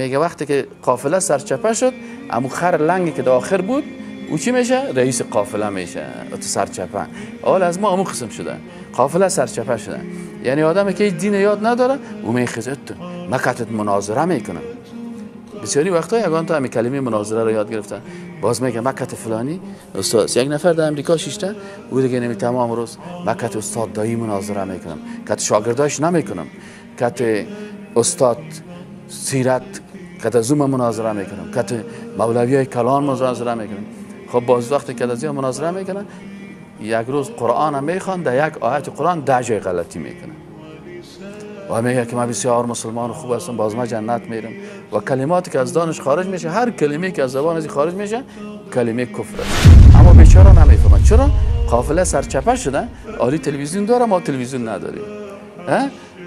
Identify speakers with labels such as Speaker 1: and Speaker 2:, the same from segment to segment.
Speaker 1: میگه وقتی که قافله سرچپه شد، امو خر لنگی که در آخر بود او چی میشه؟ رئیس قافله میشه. تو سرچپه. حال از ما امو قسم شده، قافله سرچپه شده. یعنی آدمی که دین یاد نداره او میخزه ما کتت مناظره میکنم. بسیاری وقتا یگان تا همین کلمه مناظره رو یاد گرفتن، باز میگه مکت فلانی استاد. یک نفر در امریکا شیشته، او دیگه نمی تمام روز مکت استاد دایی مناظره میکنم، کت شاگرداش نمیکنم، کت استاد سیرت کت زوم مناظره میکنم، کت مولوی کلان مناظره میکنم. خب باز وقتی که از مناظره میکنن، یک روز قرآن هم میخوان، در یک آیت قرآن 10 جای غلطی میکنن و میگه که من بسیار مسلمان خوب هستم، باز من جنت میرم. و کلماتی که از دانش خارج میشه، هر کلمه که از زبان از خارج میشه کلمه کفر است. اما بیچاره نمیفهمن چرا قافله سرچپه شده. آری تلویزیون داره، ما تلویزیون نداریم.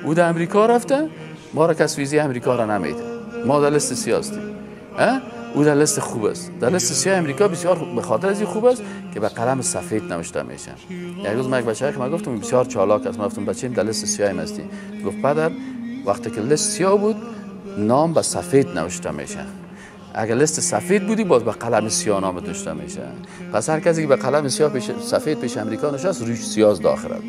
Speaker 1: او در امریکا رفته، ما را کس ویزای امریکا را نمیده، ما در لیست سیاه هستیم. او در لیست خوب است، در لیست سیاه امریکا بسیار به خاطر از این خوب است که به قلم سفید نوشته میشه. یک روز من یک بچه که من گفتم بسیار چالاک است، من گفتم بچه‌م در لیست سیاه هستی. گفت پدر وقتی که لیست سیاه بود نام به سفید نوشته میشه، اگر لیست سفید بودی باز به قلم سیاه نام نوشته میشه. پس هر کسی که به قلم سیاه پیش سفید پیش امریکا نشست روش سیاه داخلت،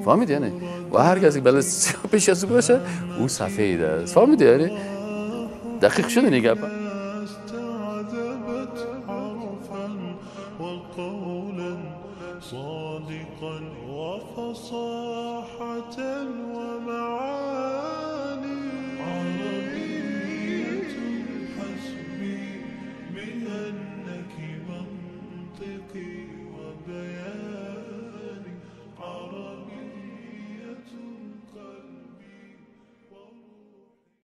Speaker 1: فهمیدی یعنی؟ و هر کسی که به لیست سیاه پیش از او باشه او سفید است، فهمیدی یعنی؟ دقیق شده نگاه.